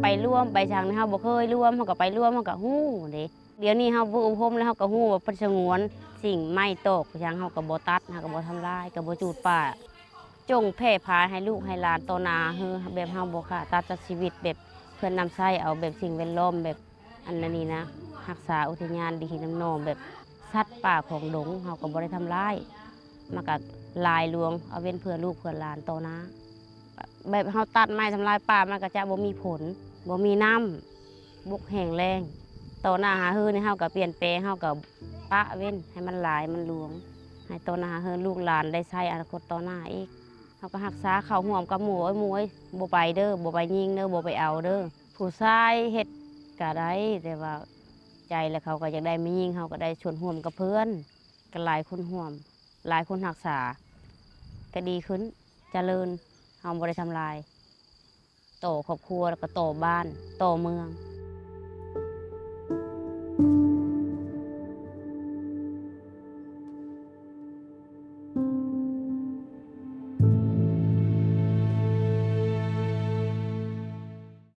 ໄປລວມໄປຫຍັງນີ້ ເຮົາບໍ່ເຄີຍລວມ ເຮົາກໍໄປລວມ ເຮົາກໍຮູ້ເດ້. ດຽວນີ້ເຮົາຝຶກອົບຮົມແລ້ວ ເຮົາກໍຮູ້ວ່າເພິ່ນສະຫງວນສິ່ງໄມ້ຕອກຫຍັງ ເຮົາກໍບໍ່ຕັດ ເຮົາກໍບໍ່ທຳລາຍ ກໍບໍ່ຈູດປ່າ ຈົ່ງແຜ່ພາໃຫ້ລູກໃຫ້ຫຼານຕໍ່ໜ້າເຮີ ແບບເຮົາບໍ່ຂ້າສັດຕັດຊີວິດ ແບບເພື່ອນຳໃຊ້ເອົາແບບສິ່ງແວດລ້ອມ ແບບອັນນັ້ນນີ້ນະ ຮັກສາອຸທິຍານດີນ້ຳໜອງ ແບບສັດປ່າຂອງດົງ ເຮົາກໍບໍ່ໄດ້ທຳລາຍ ມັນກໍຫຼາຍຫຼວງ ເອົາເວັ້ນເພື່ອລູກເພື່ອຫຼານຕໍ່ໜ້າ. ແບບເຮົາຕັດໄມ້ທຳລາຍປ່າ ມັນກໍຈະບໍ່ມີຜົນ ບໍ່ມີນ້ຳ ບົກແຫ້ງແລ້ງ. ຕໍ່ໜ້າຫາເຮືອນນີ້ ເຮົາກໍປ່ຽນແປງ ເຮົາກໍປະເວັ້ນໃຫ້ມັນຫຼາຍມັນຫຼວງ ໃຫ້ຕໍ່ໜ້າຫາເຮືອນລູກຫຼານໄດ້ໃຊ້ອະນາຄົດຕໍ່ໜ້າອີກ. ເຮົາກໍຮັກສາເຂົ້າຮ່ວມກັບໝູ່ ເອີຍ ໝູ່ເອີຍ ບໍ່ໄປເດີ ບໍ່ໄປຍິງເດີ ບໍ່ໄປເອົາເດີ. ຜູ້ຊາຍເຮັດກໍໄດ້ ແຕ່ວ່າໃຈແລ້ວເຂົາກໍຢາກໄດ້ແມ່ຍິງ ເຮົາກໍໄດ້ສ່ວນຮ່ວມກັບເພິ່ນ ກໍຫຼາຍຄົນຮ່ວມ ຫຼາຍຄົນຮັກສາ ກໍດີຂຶ້ນ ຈະເລີນ ເຮົາບໍ່ໄດ້ທຳລາຍ ຕໍ່ຄອບຄົວ ແລ້ວກໍຕໍ່ບ້ານ ຕໍ່ເມືອງ.